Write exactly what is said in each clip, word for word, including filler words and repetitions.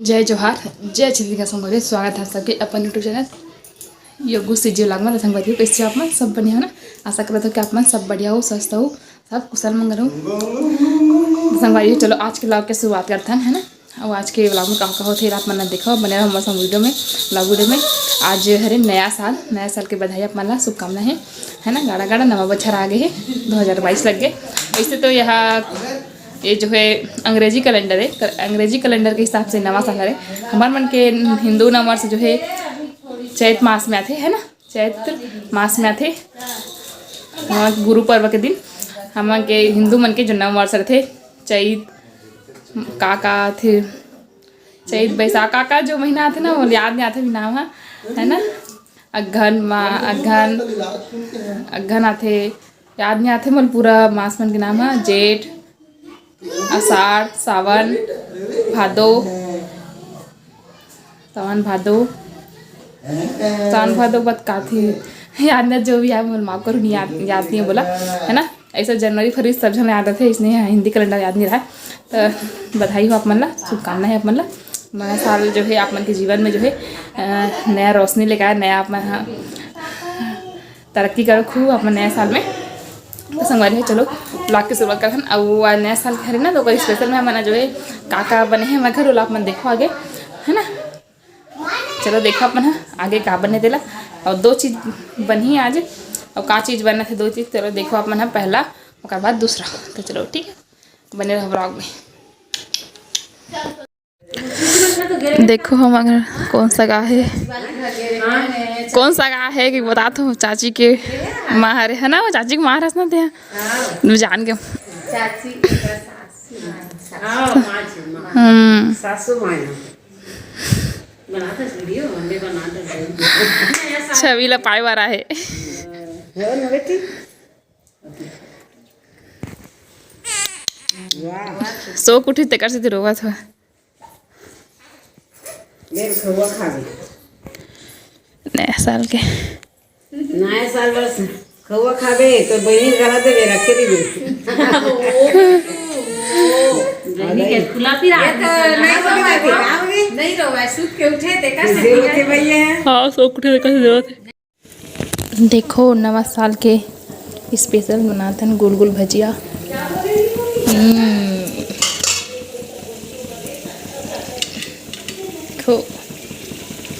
जय जोहार, जय छत्तीसगढ़ संगवारी, स्वागत है सबके अपन YouTube चैनल योगू सीजी व्लॉग में। तो संगवारी, कैसे हो आप मन? सब बढ़िया हो ना? आशा करत हो कि आप मन सब बढ़िया हो, स्वस्थ हो, सब कुशल मंगल हो। तो संगवारी, चलो आज के व्लॉग के शुरुआत करथन, है ना? और आज के व्लॉग में का का होथे, आप मन देखो, बने रहो हमारे संग वीडियो में, व्लॉग वीडियो में। आज हरे नया साल, नया साल के बधाई आप मन ला, शुभकामना है, है ना? गाड़ा गाड़ा नवा बछर आ गए है, दो हज़ार बाईस लग गए। वैसे तो यह ये जो है अंग्रेजी कैलेंडर है, क-, अंग्रेजी कैलेंडर के हिसाब से नवा साल हरे। हमार मन के हिंदू नववर्ष जो है चैत मास में आथे, है ना, चैत मास में आथे। हाँ, गुरु पर्व के दिन हमन के हिंदू मन के जो नववर्ष रथे, चैत का का आथे, चैत बैसाख का का जो महीना आथे ना, वो याद नहीं आथे भी नाम, हाँ, है ना, अगहन मा अगहन अगहन आथे, याद नहीं आथे मोला पूरा मास मन के नाम ह। जेठ, आषाढ़, सावन, भादो, सावन भादो, सावन भादो बत काथे, याद नहीं, जो भी है मोला माफ करो, नहीं याद, याद नहीं है बोला, है ना। ऐसा जनवरी फरवरी सब झन याद रथे, इसने हिंदी कैलेंडर याद नहीं रहा। तो बधाई हो आप मन ला, शुभकामना है आप मन ला। नया साल जो है आप मन के जीवन में जो है अ, नया रोशनी लेकर आए, नया आप मन ह तरक्की करो खूब अपन नया साल में। तो संगवारी हो, चलो व्लॉग के शुरुआत करथन। अउ आज नया साल के हरे ना, तो ओकर स्पेशल में हमन जो है का का बने हैं हमर घर, ओला आप मन देखो आगे, है ना। चलो देखो अपन ह आगे का बने तेला। और दो चीज बनही आज, और का चीज बनना थे दो चीज, चलो देखो आप मन ह पहला, ओकर बाद दूसरा। तो चलो ठीक है, बने रहो व्लॉग में। देखो हम अगर कौन सा गा है, कौन सा गा है कि बता तो चाची के माँ हरे है ना, वो चाची के माँ हरस ना थे, जान के। चाची के सासू माँ, सासू माँ। हम्म। सासू माँ है। बना तो वीडियो, हमने बना तो वीडियो। छवि ला पाए वाला है। हो ना बेटी? वाह। सो कुठी तेकर से रोवत हो। मेरे खवा खा गई। नया साल के। नया साल बस खवा खाबे तो बहिनी करा देबे, रखे दीबे। बहिनी के खुला फिर ये तो नहीं समझ आती, आओगे? नहीं रो भाई, सूत के उठे, देखा से जरूरत है भैया। हाँ, सो कुठे देखा से जरूरत है। देखो नवा साल के स्पेशल बनाथन गुलगुल भजिया। हम्म। देखो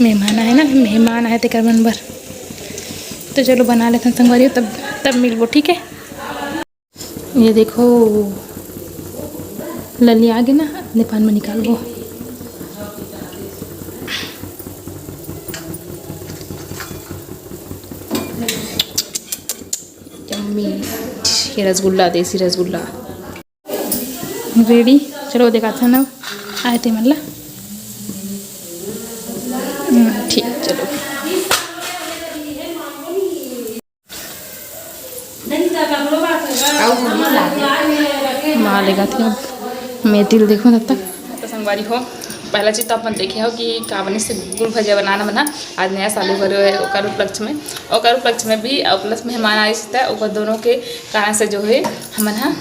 मेहमान आए ना, मेहमान आए तेकर मन बर। तो चलो बना लेथन संगवारी, तब तब मिलबो, ठीक है। ये देखो लली आगे ना, अपने पान में निकालबो। यम्मी। ये रसगुल्ला, देसी रसगुल्ला। रेडी। चलो दिखाथन ना आए ते मन ला। हम्म, ठीक, चलो। माँ लेगा थी अब मैं तिल देखूँ तब तक। तो संगवारी हो, पहला चीज तो अपन देखे हो कि का बने से गुड़ भजिया बनाना बना। आज नया साल बर ओकर उपलक्ष्य में, ओकर उपलक्ष्य में भी और प्लस मेहमान आए थे, ओकर दोनों के कारण से जो है हमन हा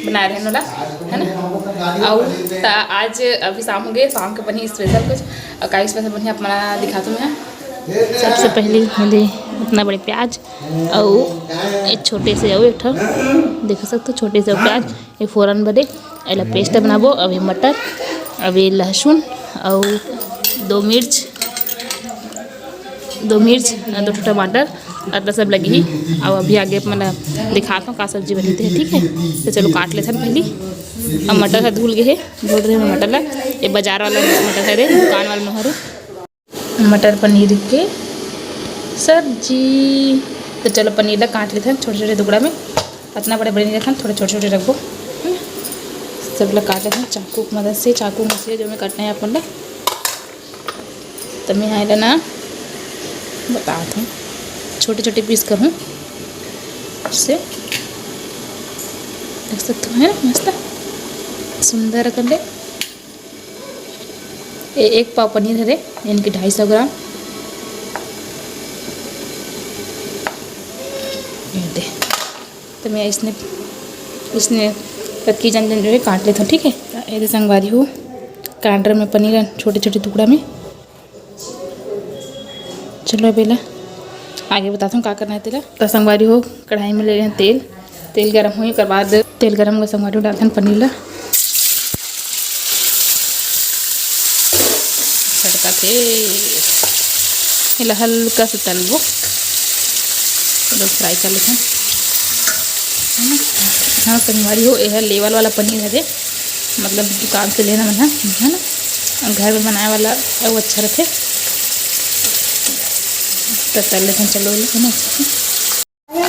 बनाए रहे ओला, है ना। और त आज अभी शाम हो गए, शाम के बनी स्पेशल कुछ। और का स्पेशल बनी आप मन ला दिखाथों मैं। सबसे पहले ये दे इतना बड़े प्याज, अउ एक छोटे से अउ एक ठो देख सकते हो, छोटे से प्याज, ये फोरन बदे एला पेस्ट बनाबो। अभी मटर, अभी लहसुन, अउ दो मिर्च, दो मिर्च, दो ठो टमाटर, अदरक सब लगी ही। अउ अभी आगे आप मन ला दिखाता हूँ का सब्जी बनते है, ठीक है। तो चलो काट लेथन पहली। अब मटर ह धुल गए है, धुल रहे मटर ला। ये बाजार वाला मटर हरे, दुकान वाला नोहरे। मटर पनीर के सब्जी। तो चलो पनीर ला काट लेथन छोटे छोटे टुकड़ा में। इतना बड़े बड़े नहीं रखन, थोड़े छोटे छोटे रखबो, है ना? सब ला काट लेथन चाकू के मदद से, चाकू मुसिया जो में काटना है अपन ला। तो मैं आए ना बतात हूँ, छोटे छोटे पीस करूँ उससे। देख सकते हो, है ना, मस्त सुंदर कर ले। ए-, एक पाव पनीर हरे, यानी कि ढाई सौ ग्राम। ये दे। तो मैं इसने, इसने पतली जन जन जो है काट लेता हूँ, ठीक है। तो ये दे संगवारी हो, कांडर में पनीर छोटे छोटे टुकड़ा में। चलो, अब एला आगे बताथंव का करना हे तेला। त संगवारी हो, कढ़ाई में ले लेन तेल। तेल गरम होही, ओकर बाद तेल गरम होगे संगवारी हो, डालथन पनीर ला। छड़काथे, एला हल्का से तलबो, चलो फ्राई कर लेथन। हाँ संगवारी हो, एह लेवल वाला पनीर हरे, मतलब दुकान से लेना मन ह, है ना, घर में बनाए वाला अउ अच्छा रथे। त तल लेथन, चलो, है ना।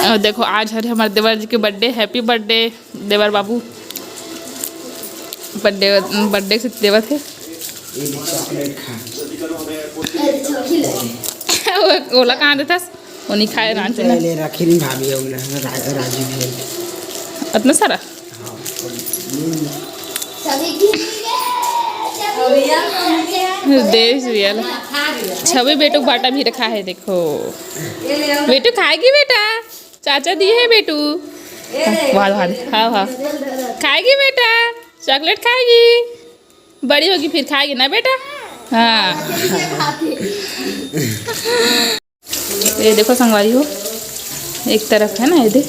अउ देखो, आज हरे हमर देवर जी के बर्थडे। हैप्पी बर्थडे देवर बाबू। बर्थडे, बर्थडे से देवत हे। ये ले चॉकलेट खा। ओला कहाँ देथस? ओ नहीं खाए रांची ना। ले रखे नहीं भाभी, हम ना रा-, राजू भी। अतना सारा? देश रियल। छवि बेटू के बाटा भी रखा है, देखो। बेटू खाएगी बेटा, चाचा दिए है बेटू। वाह, वाह, हाँ, हाँ। खाएगी बेटा, चॉकलेट खाएगी, बड़ी होगी फिर खाएगी ना बेटा। हाँ। ये देखो संगवारी हो, एक तरफ है ना, ये दे,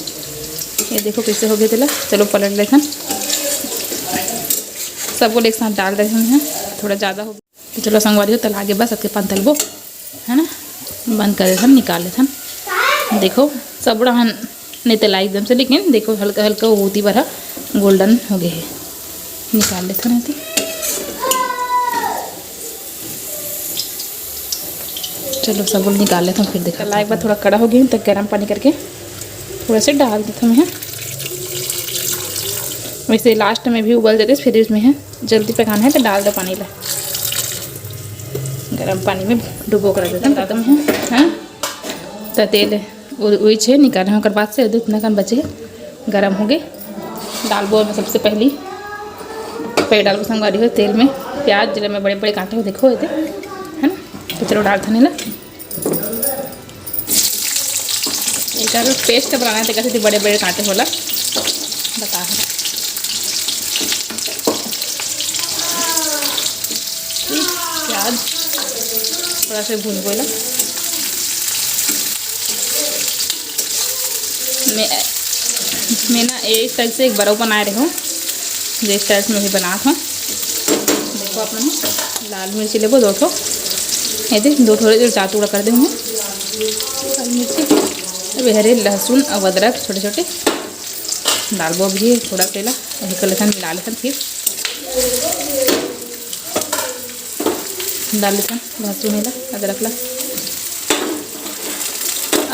ये देखो कैसे हो गया तेला। चलो पलट लेथन, सबको एक साथ डाल देथन, थोड़ा ज़्यादा हो गया। तो चलो संगवारी हो, तला आगे बस अतके पान तलबो, है ना, बंद कर देथन, निकाल लेथन। देखो सबड़ा हन नहीं तला एकदम से, लेकिन देखो हल्का हल्का होती बर गोल्डन हो गए है। निकाल लेथन एती। चलो, सब निकाल लेथन, फिर दिखा। एक बार थोड़ा कड़ा हो गया, तो गर्म पानी करके थोड़ा से डाल देथन मैं। वैसे लास्ट में भी उबल जाते, फिर इसमें है जल्दी पकाना है तो डाल दो पानी ला, गर्म पानी में डुबो कर देथन। खत्म है, हाँ, तो तेल उ-, उइछ हे, निकाले हन। ओकर बाद से इतना कन बचे हे, गरम होगे। डालबो ओमे सबसे पहली, पहले डालबो संगवारी हो तेल में प्याज, जेला मैं बड़े-बड़े काटे हो, देखो एदे, है ना। तो चलो डालथन एला। एकर पेस्ट बनाना हे, तेकर सेती बड़े-बड़े काटे हो ला बता हन। प्याज थोड़ा से भूनबो एला। मैं, मैं ना ये स्टाइल से एक बरऊ बनाए रहे हूँ, जे स्टाइल से मैं भी बनात हूँ। देखो आप मन, लाल मिर्ची लेबो दो ठो, ये दे दो, थोड़े जो चार टुकड़ा कर दे हूँ। लाल मिर्ची, अब हरे लहसुन और अदरक छोटे छोटे डालबो। अभी थोड़ा तेला यही कर लेथन, मिला लेथन फिर। डाल देथन लहसुन एला, अदरक ला।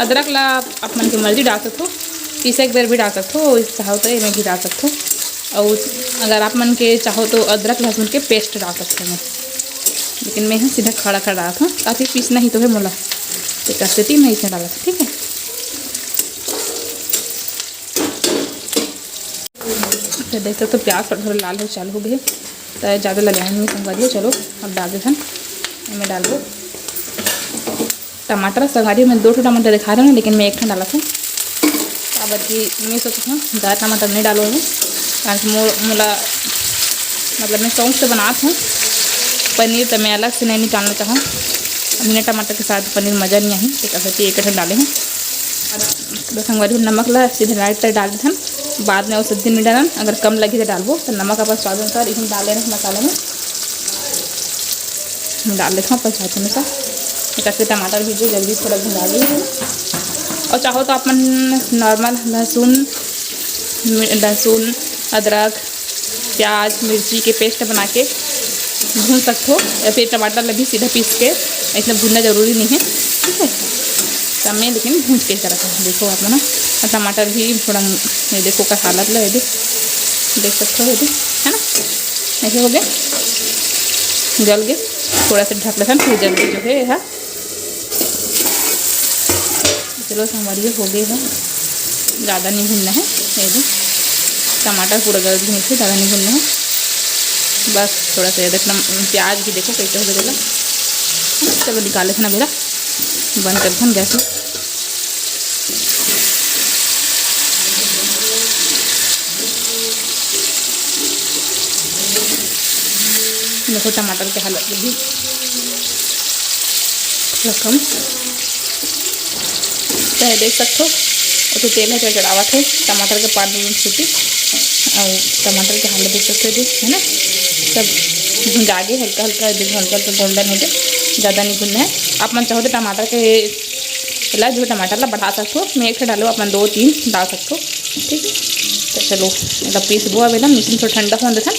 अदरक ला आप, आप मन के मर्जी डाल सकथो, पीसे एक बेर भी डाल सकथो, चाहो तो एमे भी डाल सकथो। और अगर आप मन के चाहो तो अदरक लहसुन के पेस्ट डाल सकथो मैं, लेकिन मैं ह सीधा खड़ा खड़ा डालत हूँ, ताकि पीसना ही तो है मोला, तो कर सेती मैं इसे डालत हूँ, ठीक है। तो देख सकते हो प्याज थोड़ा थोड़ा लाल हो चालू हो गए, तो ज़्यादा लगाए नहीं संगवारी हो। चलो अब डाल देथन, मैं डालबो टमाटर। संगवारी हो, मैं दो ठो टमाटर दिखा रहे हूँ, लेकिन मैं एक ठो डालत हूँ, काबर कि मैं सोचत हूँ ज़्यादा टमाटर नहीं डालो में, कारण कि मो-, मोला मतलब मैं शौक से बनात हूँ पनीर, तो मैं अलग से नहीं निकालना चाहूँ। बिना टमाटर के साथ पनीर मज़ा नहीं आही, तो एक ठो डाले हूँ। बस संगवारी हो, नमक ला सीधे डायरेक्ट डाल देथन, बाद में और सब्जी नहीं डालन। अगर कम लगी तो डालबो, तो नमक अपन स्वाद अनुसार इसमें डाल लेना मसाला में, डाल लेथन अपन स्वाद अनुसार। एक से टमाटर भी जो जल्दी थोड़ा भुना गई है। और चाहो तो अपन नॉर्मल लहसुन, मि-, लहसुन, अदरक, प्याज मिर्ची के पेस्ट बना के भून सकथो, या फिर टमाटर ला भी सीधा पीस के, इतना भूनना जरूरी नहीं है, ठीक है। तो मैं लेकिन भून के करत हूँ। देखो आप ना, टमाटर भी थोड़ा, ये देखो का हालत ला, ये देख, देख सकते हो, ये देख, है ना, ऐसे हो गए, गल गए। थोड़ा सा ढक लेथन, फिर जल्दी जो है, हाँ। चलो संगवारी हो गए हैं, ज़्यादा नहीं भूनना है। ये दो टमाटर पूरा गल गए हैं, ज़्यादा नहीं भूनना है, बस थोड़ा सा ये देखना। प्याज भी देखो कैसे हो गया। चलो निकाल लेते ना बेरा, बंद करते हैं गैस में। देखो टमाटर के हालत भी थोड़ा कम, तो देख सकते हो, वो तो तेल है जो चढ़ावत है, टमाटर के पानी में छूटी। और टमाटर के हालत देख सकते हो जी, है ना, सब भुंजा गे हल्का हल्का, एकदम हल्का हल्का गोल्डन हो जाए, ज़्यादा नहीं भुनना है। आप मन चाहो तो टमाटर के ला जो टमाटर ला बढ़ा सकते हो, मैं एक ठो डालो, आप मन दो तीन डाल सकते हो, ठीक है। तो चलो, एला पीसबो अब, एला मिक्सी में थोड़ा ठंडा होने देथन,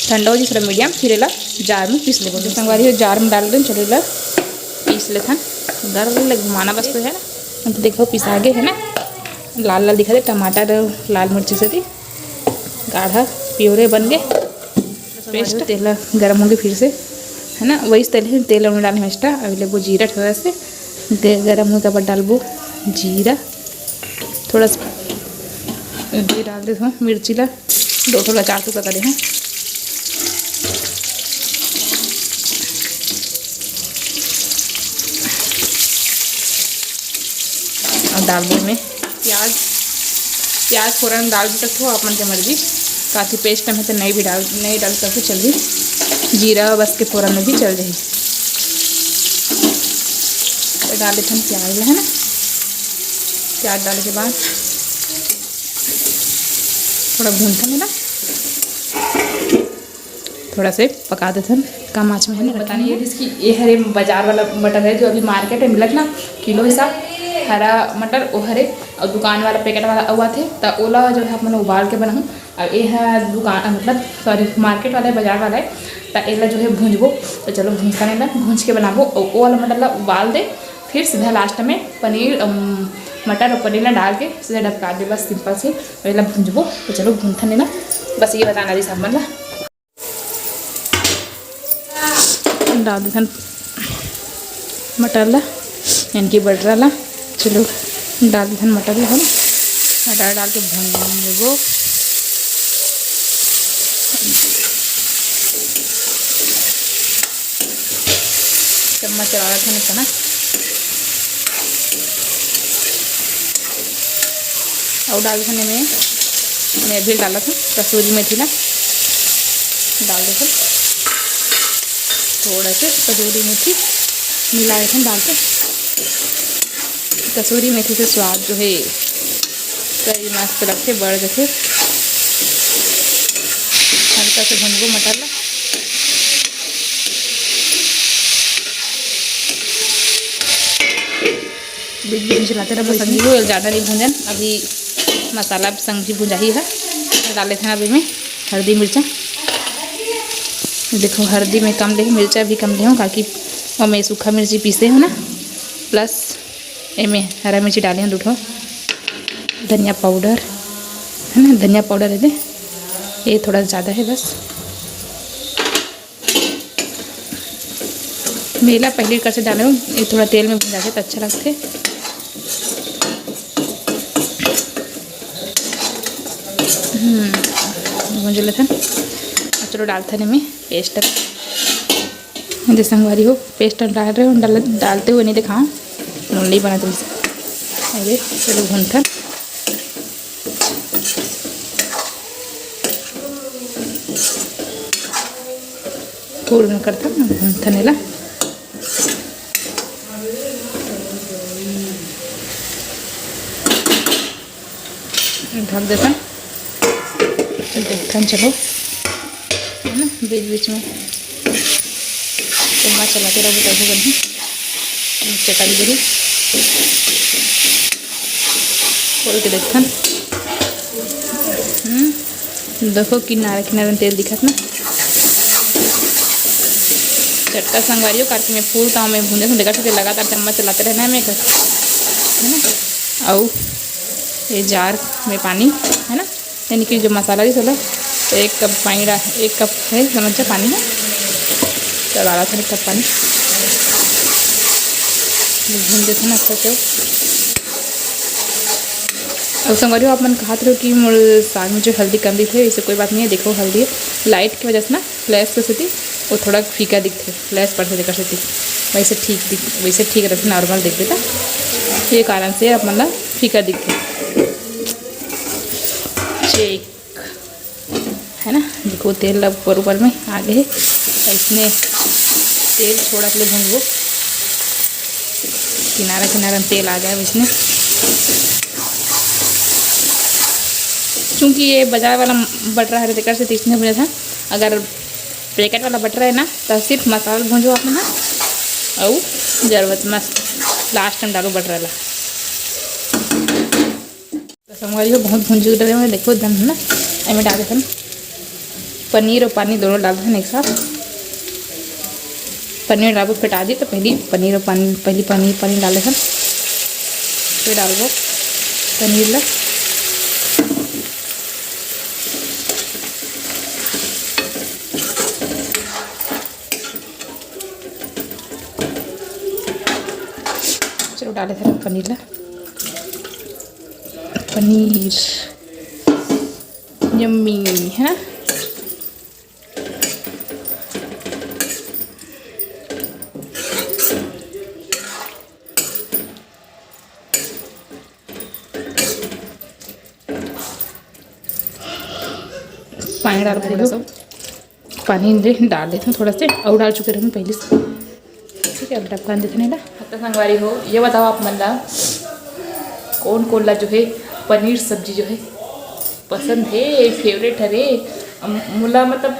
ठंडा हो जी थोड़ा मीडियम, फिर एला जार में पीस लेबो। तो संगवारी हो, जार में डाल देन, चलो एला पीस लेथन, गर ले घुमाना बस तो है ना। अब तो देखो पिसा गे है ना, लाल लाल दिखा दे टमाटर, लाल मिर्ची से दी गाढ़ा प्योरे बन गए। पेस्ट तेल गरम होंगे फिर से, है ना, वही तेल है, तेल में डाले extra। अभी लेबो जीरा थोड़ा से, ग-, गरम होने के बाद डालबो जीरा थोड़ा सा, ये डाल देथों मिर्ची ला, दो ठो ला चार टुकड़ा करे हैं। और डालबो में प्याज, प्याज फोरन डाल भी सकते हो आप मन के मर्जी, काकि पेस्ट में तो नहीं भी डाल, नहीं डाल सकते, चल भी जीरा बस के फोरन में भी चल जाए। तो डाल देते हैं प्याज ला, है ना, प्याज डाले के बाद थोड़ा भूनथन है ना, थोड़ा से पका देथन कम आँच में, है ना। बतानी ये चीज़ कि ये हरे बाजार वाला मटर है जो अभी मार्केट में मिलत ना किलो हिसाब, हरा मटर वो हरे, और दुकान वाला पैकेट वाला अउ आथे, त ओला जो है अपन उबाल के बनाहूँ। और ये है दुकान, मतलब सॉरी, मार्केट वाला है, बाजार वाला है, त एला जो है भूंजबो। तो चलो भूंजता नहीं ला, भूंज के बनाबो। और वो वाला मटर ला उबाल दे, फिर सीधा लास्ट में पनीर, अम, मटर और पनीर ला डाल के सीधा ढपका दे, बस सिंपल से। और एला भूंजबो। तो चलो भूंजता नहीं ला, बस ये बताना रही सब मन ला। डाल देथन मटर ला, यानी कि बटरा ला। चलो डाल देथन मटर ला, है ना, मटर डाल के भून लेबो। चम्मच चला देथन इतना। और डाल देथन एमे, मैं अभी डालत हूँ कसूरी मेथी ला, डाल देथन थोड़ा से कसूरी मेथी मिला देथन डाल के। कसूरी मेथी से स्वाद जो है कई मस्त लगथे, बढ़ जथे। हल्का से भूनबो मटर ला। बीच बीच में चलाते रहो संगी हो, ज़्यादा नहीं भूंजन। अभी मसाला संगी भुंजाही है, डाल लेते हैं अभी में हल्दी मिर्चा। देखो हल्दी में कम ले, मिर्चा भी कम ले हूँ, काकि ओमे सूखा मिर्ची पीसे हूँ ना, प्लस एमे हरा मिर्ची डाले हूँ दो ठो, धनिया पाउडर है ना, धनिया पाउडर है दे, ये थोड़ा ज़्यादा है बस। मेला पहले कर से डाले हूँ, ये थोड़ा तेल में भुंजा के तो अच्छा लगते। हम्म, भूंज लेथन। अब चलो डालथन एमे पेस्ट। जे संगवारी हो, पेस्ट डाल रहे हो, डाल, डालते हुए नहीं दिखाओ, नून नहीं बना तुमसे। अरे चलो भूनथन। पूर्ण करथन, भूनथन एला। ढक देथन, देखथन चलो, है ना, बीच बीच में चम्मच चलाते रहो तभो बनही, चटक जही। खोल के देखथन। हम्म, देखो किनारे किनारे तेल दिखत ना। चटका संगवारी हो, करके मैं फूल ताव में भूंजे से देखा थे, लगातार चम्मच चलाते रहना है मैं, है ना। अउ ये जार में पानी है ना, यानी कि जो मसाला रही सोला, तो एक कप पानी डाल, एक कप है चम्मच पानी है, तो डाला था एक कप पानी। भून देते ना अच्छा से। अब संगवारी हो, आप मन कहत रहो कि मोर साग में जो हल्दी कम दिखे, इसे कोई बात नहीं है। देखो हल्दी लाइट की वजह से ना, फ्लैश के सेती वो थोड़ा फीका दिखथे, फ्लैश पड़थे तेकर सेती। वैसे ठीक दिख, वैसे ठीक रहथे, नॉर्मल दिखथे त ये कारण से आप मन ला फीका दिखथे। चेक है ना, देखो तेल ला ऊपर ऊपर में आ गए। अइसने तेल छोड़त ले भूंजबो, किनारा किनारा म तेल आ जाए वइसने। चूंकि ये बाजार वाला बटरा हरे, तेकर से अइसने भूंजत हन। अगर पैकेट वाला बटरा हे ना, त सिर्फ मसाला भूंजो आप मन ह, अउ जरूरत मस्त लास्ट में डालो बटरा ला। तो संगवारी हो, बहुत भुंजी डरे हुए, देखो एकदम है ना। एमे डाल देथन पनीर और पानी दोनों डाल देथन एक साथ। पनीर डालबो फेटा दी, तो पहली पनीर और पानी, पहली पनीर, पानी डाल देथन, फिर डालबो पनीर ला। चलो डाल देथन पनीर ला। पनीर यम्मी है ना। पानी डाल थोड़ा सा, पानी दे डाल देथन थोड़ा से, अउ डाल चुके रहन पहले से। ठीक है, अब ढक्कन देथन एला। तो संगवारी हो, ये बताओ आप मन ला, कौन कौन ला जो है पनीर सब्जी जो है पसंद है, फेवरेट हरे। अम, मोला मतलब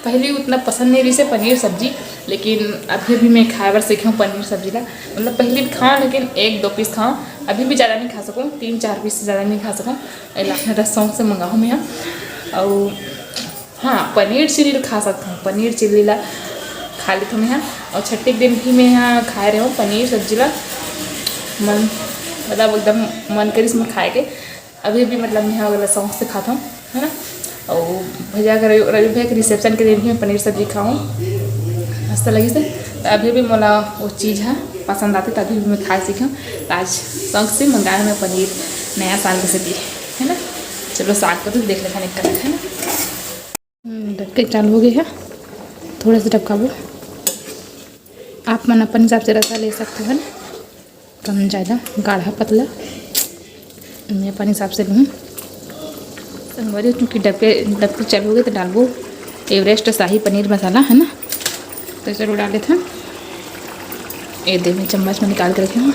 पहली उतना पसंद नहीं रहिसे पनीर सब्जी, लेकिन अभी अभी मैं खाए बर सीखे हूँ पनीर सब्जी ला। मतलब पहली भी खाऊँ, लेकिन एक दो पीस खाऊँ, अभी भी ज़्यादा नहीं खा सकूँ, तीन चार पीस से ज़्यादा नहीं खा सकूँ। एला अपने शौक से मंगाहूँ मैं ह। अउ हाँ, पनीर चिल्ली खा सकत हूँ, पनीर चिल्ली ला खा लेथों मैं ह। अउ छट्ठी के दिन भी मैं ह खाए रहे हूँ पनीर सब्जी ला। मन, मतलब एकदम मन करिस मैं खाए के। अभी भी मतलब मैं ह ओला शौक से खात हूँ, है ना। अउ भैया के रवि, रवि भैया के रिसेप्शन के दिन भी मैं पनीर सब्जी खाऊँ, मस्त लगिस हे। तो अभी भी मोला वो चीज़ ह पसंद आथे, तो अभी भी मैं खाए सीखे हूँ। तो आज शौक से मंगाए हूँ मैं पनीर नया साल के सेती, है ना। चलो साग को तो देख लेथन एक कनक, है ना। हम्म, डबके चालू हो गए है, थोड़ा सा डबकाबो। आप मन अपन हिसाब से रसा ले सकते हो, है ना, कम ज़्यादा, गाढ़ा पतला, मैं अपन हिसाब से लूँ। संगवारी, चूँकि डबके, डबके चालू हो गए तो डालबो एवरेस्ट शाही पनीर मसाला, है ना। तो चलो डाल देथन। ये दे, मैं चम्मच में निकाल के रखे हूँ,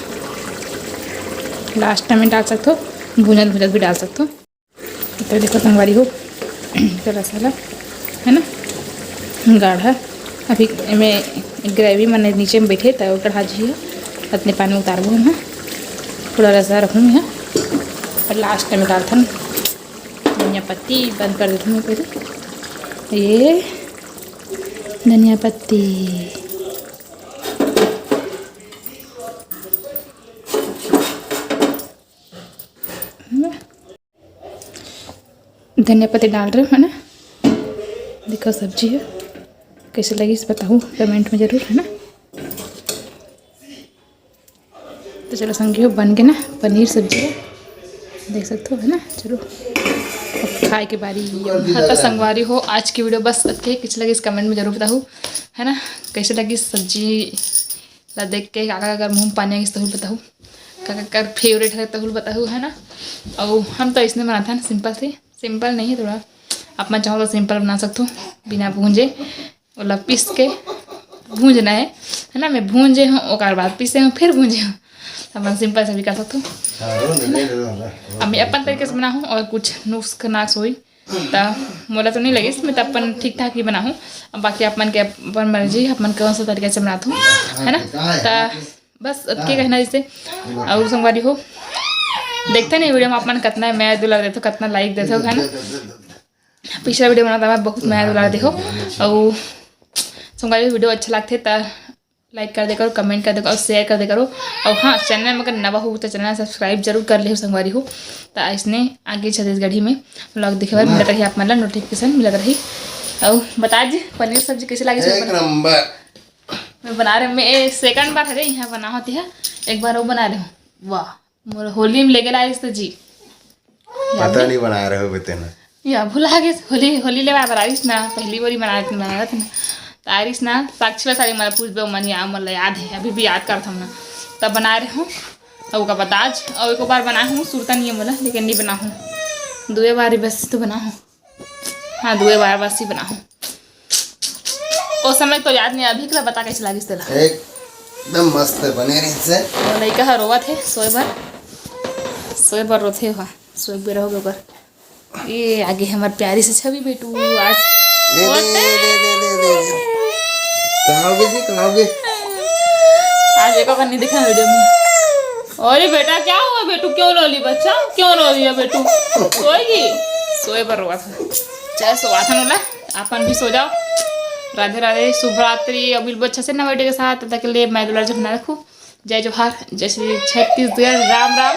लास्ट में डाल सकते हो, भूंजत भूंजत भी डाल सकते हो। तो देखो संगवारी हो, तो रसा ला, है ना, गाढ़ा। अभी एमे ग्रेवी मन नीचे में बैठे, तो कढ़ा जी है, अतने पानी उतारबो हम, थोड़ा रसा रखूँ मैं। और लास्ट में डालथन धनिया पत्ती, बंद कर देथन पहले। ये धनिया पत्ती, है ना? धनिया पत्ती डाल रहे हो, है ना। देखो सब्जी है, कैसे लगिस बताओ कमेंट में जरूर, है ना। तो चलो संगी हो, बन के ना पनीर सब्जी है, देख सकते हो, है ना। चलो अब खाए के बारी। हाँ तो संगवारी हो, आज की वीडियो बस अतके, कैसे लगिस कमेंट में जरूर बताओ, है ना। कैसे लगिस सब्जी ला देख के काकर काकर मुँह में पानी आगिस तहू ल बताहू, काकर काकर फेवरेट है तहू ल बताहू, है ना। अउ हम तो अइसने बनाथन सिंपल से, सिंपल नहीं है थोड़ा, आप मन चाहो तो सिंपल बना सकथो बिना भूंजे, ओला पीस के भूंजना है, है ना। मैं भूंजे हूँ, ओकर बाद पीसे हूँ, फिर भूंजे हूँ, अपन सिंपल से भी कर सकथो। अब मैं अपन तरीके से बनाहूँ और कुछ नुस्ख नास होई त मोला तो नहीं लगिस, मैं तो अपन ठीक ठाक ही बनाहूँ। अब बाकी आप मन के अपन मर्जी, आप मन कौन सा तरीका से बनात हो, है ना। त बस अतके कहना जैसे। और संगवारी हो, देखते नहीं वीडियो में आप मन कितना मया दुलार देथो, कितना लाइक देथो, है ना। पिछला वीडियो बनाता मैं बहुत मया दुलार देखो। और संगवारी वीडियो अच्छा लगथे त लाइक कर दे करो, कमेंट कर दे करो, शेयर कर दे करो। और हाँ, चैनल में अगर नवा हो तो चैनल सब्सक्राइब जरूर कर ले संगवारी हो। तो इसने आगे छत्तीसगढ़ी में व्लॉग देखे बर मिलत रही, आप मन ला नोटिफिकेशन मिलत रही। और बता जी, पनीर सब्जी कैसे लगे? एक नंबर। मैं बना रहे, मैं सेकंड बार हरे यहाँ बना होती है, एक बार वो बना रहे हूँ। वाह, मोर होली में लेके लाइस तो जी। पता नहीं बनाए रहे होबे तेन। या भुला गे, होली, होली ले बार आइस ना, पहली बारी मना, मनावत ना। त आइस ना, साक्षी वाला साड़ी मला पूछबे, मन या, मला याद है, अभी भी याद करत हूँ ना। तब बनाए रहे हूँ, तब ओका बताज, और एक बार बनाए हूँ, सुरता नहीं है मोला, लेकिन नहीं बना हूँ। दुए बार बस तो बना हूँ। हाँ, दुए बार बस ही बना हूँ। ओ समय तो याद नहीं, अभी कला बता कैसे लागिस तेला। एकदम मस्त बने रहिस हे। वो लइका ह रोवत हे, सोए बर, सोए बर रोथे हा, सोए के बेरा हो गे ओकर। ये आगे हमर प्यारी से छवि बेटू आज। दे, दे, दे, दे, दे, दे, दे। कहाँ हो गए जी, कहाँ हो गए? आज एको बार नहीं देखा वीडियो में। अरे बेटा, क्या हुआ बेटू, क्यों रो ली बच्चा, क्यों रो रही है बेटू? सोएगी, सोए बर रोवा था। चल सोवा था नोला, अपन भी सो जाओ। राधे राधे, शुभ रात्रि। अभी बच्चा से ना बेटे के साथ, तब तक के लिए मैं दुलार जगना रखूँ। जय जोहार, जय श्री छत्तीसगढ़, राम राम।